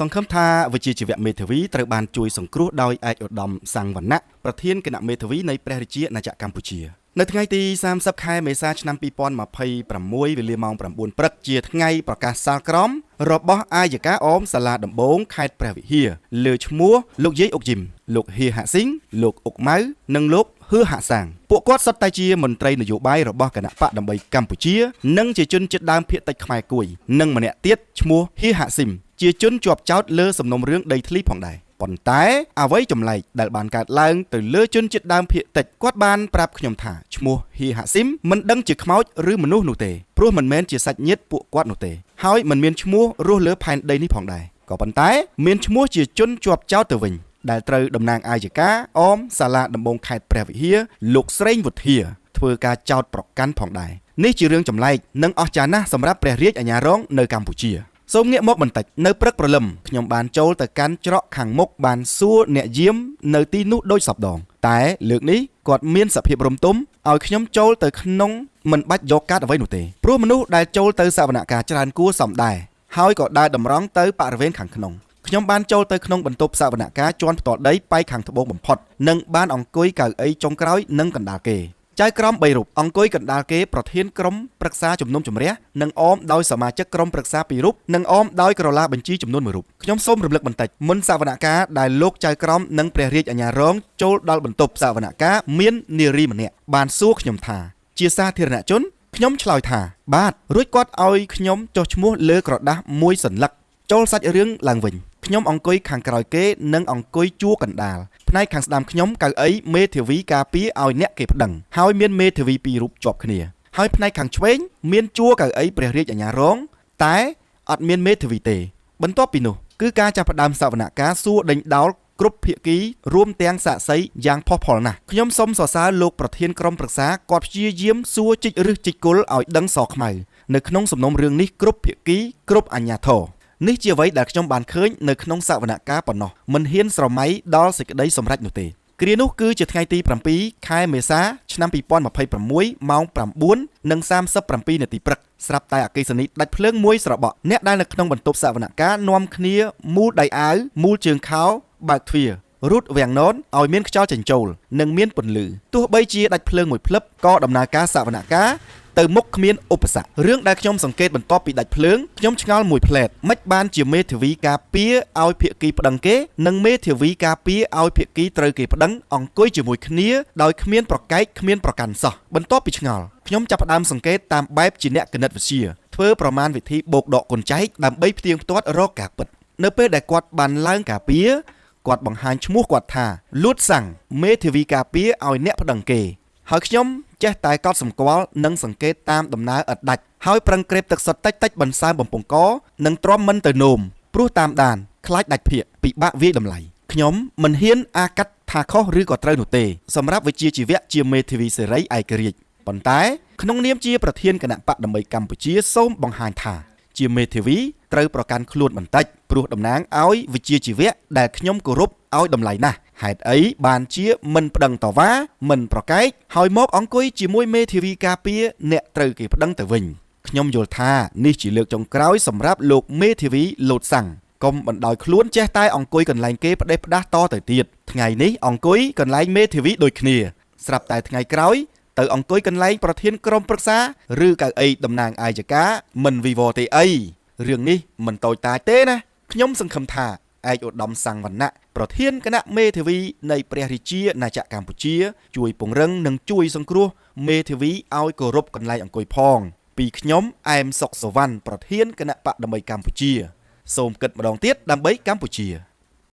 សង្ឃឹមថាវិជ្ជាជីវៈមេធាវីត្រូវបានជួយសង្គ្រោះដោយឯកឧត្តមសាំងវណ្ណៈប្រធានគណៈមេធាវីនៃព្រះរាជាណាចក្រកម្ពុជានៅថ្ងៃទី30ខែមេសាឆ្នាំ2026វេលាម៉ោង9ព្រឹកជាថ្ងៃប្រកាសសាលក្រមរបស់អាយកាអមសាលាដំបងខេត្តព្រះវិហារលើឈ្មោះលោកយាយអុកយឹមលោកហៀហាក់ស៊ីងលោកអុកម៉ៅនិងលោកហឺហាក់សាងពួកគាត់សុទ្ធតែជាមន្ត្រីនយោបាយរបស់គណៈបកដើម្បីកម្ពុជានិងជាជនជាតិដើមភាគតិចខ្មែរគួយនិងម្នាក់ទៀតឈ្មោះហៀហាក់ស៊ីមជាជនជាប់ចោតលើសំណុំរឿងដីធ្លីផងដែរប៉ុន្តែអ្វីចម្លែកដែលបានកើតឡើងទៅលើជនជាតិដើមភាគតិចគាត់បានប្រាប់ខ្ញុំថាឈ្មោះហៀហាក់ស៊ីមមិនដឹងជាខ្មោចឬមនុស្សនោះទេព្រោះមិនមែនជាសាច់ញាតិពួកគាត់នោះទេហើយមិនមានឈ្មោះរស់លើផែនដីនេះផងដែរក៏ប៉ុន្តែមានឈ្មោះជាជនជាប់ចោតទៅវិញដែលត្រូវតំណាងអាយកាអមសាលាដំបងខេត្តព្រះវិហារលោកស្រេងវុធាធ្វើការចោតប្រកាន់ផងដែរនេះជារឿងចម្លែកនិងអស្ចារ្យណាស់សម្រាប់ព្រះរាជអាជ្ញារងនៅកម្ពុជាសូមងាកមកបន្តិចនៅព្រឹកព្រលឹមខ្ញុំបានចូលទៅកាន់ច្រកខាងមុខបានសួរអ្នកយាមនៅទីនោះដូចសពដងតែលើកនេះគាត់មានសភាពរំទុំឲ្យខ្ញុំចូលទៅក្នុងមិនបាច់យកកាតអ្វីនោះទេព្រោះមនុស្សដែលចូលទៅសវនកម្មច្រើនគួរសមដែរហើយក៏ដើរតម្រង់ទៅបរិវេណខាងក្នុងខ្ញុំបានចូលទៅក្នុងបន្ទប់សវនកម្មជាន់ផ្ទាល់ដីប៉ែកខាងត្បូងបំផុតនិងបានអង្គុយកៅអីចុងក្រោយនិងកណ្ដាលគេចៅក្រម3រូបអង្គុយកណ្ដាលគេប្រធានក្រុមប្រឹក្សាជំនុំជម្រះនិងអមដោយសមាជិកក្រុមប្រឹក្សា2រូបនិងអមដោយក្រឡាបញ្ជីចំនួន1រូបខ្ញុំសូមរំលឹកបន្តិចមុនសវនកម្មដែលលោកចៅក្រមនិងព្រះរាជអាជ្ញារងចូលដល់បន្ទប់សវនកម្មមាននារីម្នាក់បានសួរខ្ញុំថាជាសាធារណជនខ្ញុំឆ្លើយថាបាទរួចគាត់ឲ្យខ្ញុំចុះឈ្មោះលើក្រដាសមួយសន្លឹកចូលសាច់រឿងឡើងវិញខ្ញុំអង្គុយខាងក្រោយគេនិងអង្គុយជួរកណ្ដាលផ្នែកខាងស្ដាំខ្ញុំកៅអីមេធាវីការពារឲ្យអ្នកគេប្តឹងហើយមានមេធាវីពីររូបជាប់គ្នាហើយផ្នែកខាងឆ្វេងមានជួរកៅអីព្រះរាជអាជ្ញារងតែអត់មានមេធាវីទេបន្ទាប់ពីនោះគឺការចាប់ផ្ដើមសវនកម្មសួរដេញដោលគ្រប់ភាគីរួមទាំងសាក្សីយ៉ាងផុសផុលណាស់ខ្ញុំសូមសរសើរលោកប្រធានក្រុមប្រឹក្សាគាត់ព្យាយាមសួរជីកឫសជីកគល់ឲ្យដឹងសខ្មៅនៅក្នុងសំណុំរឿងនេះគ្រប់ភាគីគ្រប់អាជ្ញាធរនេះជាអ្វីដែលខ្ញុំបានឃើញនៅក្នុងសវនកម្មប៉ុណ្ណោះមិនហ៊ានស្រមៃដល់សេចក្តីសម្រេចនោះទេគ្រានោះគឺជាថ្ងៃទី7ខែមេសាឆ្នាំ2026ម៉ោង9:37នាទីព្រឹកស្រាប់តែអគ្គិសនីដាច់ភ្លើងមួយស្របក់អ្នកដែលនៅក្នុងបន្ទប់សវនកម្មនាំគ្នាមូលដៃអាវមូលជើងខោបើកទ្វាររូតវាំងននឲ្យមានខ្យល់ចេញចូលនិងមានពន្លឺទោះបីជាដាច់ភ្លើងមួយភ្លឹបក៏ដំណើរការសវនកម្មទៅមុខគ្មានឧបសគ្គរឿងដែលខ្ញុំសង្កេតបន្ទាប់ពីដាច់ភ្លើងខ្ញុំឆ្ងល់មួយផ្លែតមិនបានជាមេធាវីការពារឲ្យភាគីប្តឹងគេនិងមេធាវីការពារឲ្យភាគីត្រូវគេប្តឹងអង្គុយជាមួយគ្នាដោយគ្មានប្រកែកគ្មានប្រកាន់សោះបន្ទាប់ពីឆ្ងល់ខ្ញុំចាប់ផ្ដើមសង្កេតតាមបែបជាអ្នកគណិតវិទ្យាធ្វើប្រមាណវិធីបូកដកគុណចែកដើម្បីផ្ទៀងផ្ទាត់រកការពិតនៅពេលដែលគាត់បានឡើងការពារគាត់បង្ហាញឈ្មោះគាត់ថាលួតសាំងមេធាវីការពារឲ្យអ្នកប្តឹងគេហើយខ្ញុំចេះតែកត់សម្គាល់និងសង្កេតតាមដំណើរឥតដាច់ហើយប្រឹងក្រេបទឹកសុទ្ធតិចតិចបន្សើមបំពង់កនិងទ្រាំមិនទៅនោមព្រោះតាមដានខ្លាចដាច់ភាកពិបាកវាយតម្លៃខ្ញុំមិនហ៊ានអាកាត់ថាខុសឬក៏ត្រូវនោះទេសម្រាប់វិជ្ជាជីវៈជាមេធាវីសេរីឯករាជ្យប៉ុន្តែក្នុងនាមជាប្រធានគណៈបកដើម្បីកម្ពុជាសូមបង្ហាញថាជាមេធាវីត្រូវប្រកាន់ខ្លួនបន្តិចព្រោះតំណាងឲ្យវិជ្ជាជីវៈដែលខ្ញុំគោរពឲ្យតម្លៃណាស់ហេតុអីបានជាមិនប្តឹងតវ៉ាមិនប្រកែកហើយមកអង្គុយជាមួយមេធាវីការពារអ្នកត្រូវគេប្តឹងទៅវិញខ្ញុំយល់ថានេះជាលើកចុងក្រោយសម្រាប់លោកមេធាវីលោតសាំងកុំបណ្ដោយខ្លួនចេះតែអង្គុយកន្លែងគេផ្ដេសផ្ដាស់តទៅទៀតថ្ងៃនេះអង្គុយកន្លែងមេធាវីដូចគ្នាស្រាប់តែថ្ងៃក្រោយទៅអង្គុយកន្លែងប្រធានក្រុមប្រឹក្សាឬកៅអីតំណាងអាយកាមិនវិវទេអីរឿងនេះមិនតូចតាចទេណាខ្ញុំសង្ឃឹមថាឯកឧត្តមសាំងវណ្ណៈប្រធានគណៈមេធាវីនៃព្រះរាជាណាចក្រកម្ពុជាជួយពង្រឹងនិងជួយសង្គ្រោះមេធាវីឲ្យគោរពកន្លែងអង្គុយផងពីខ្ញុំអែមសុកសវណ្ណប្រធានគណៈបកដើម្បីកម្ពុជាសូមគិតម្ដងទៀតដើម្បីកម្ពុជា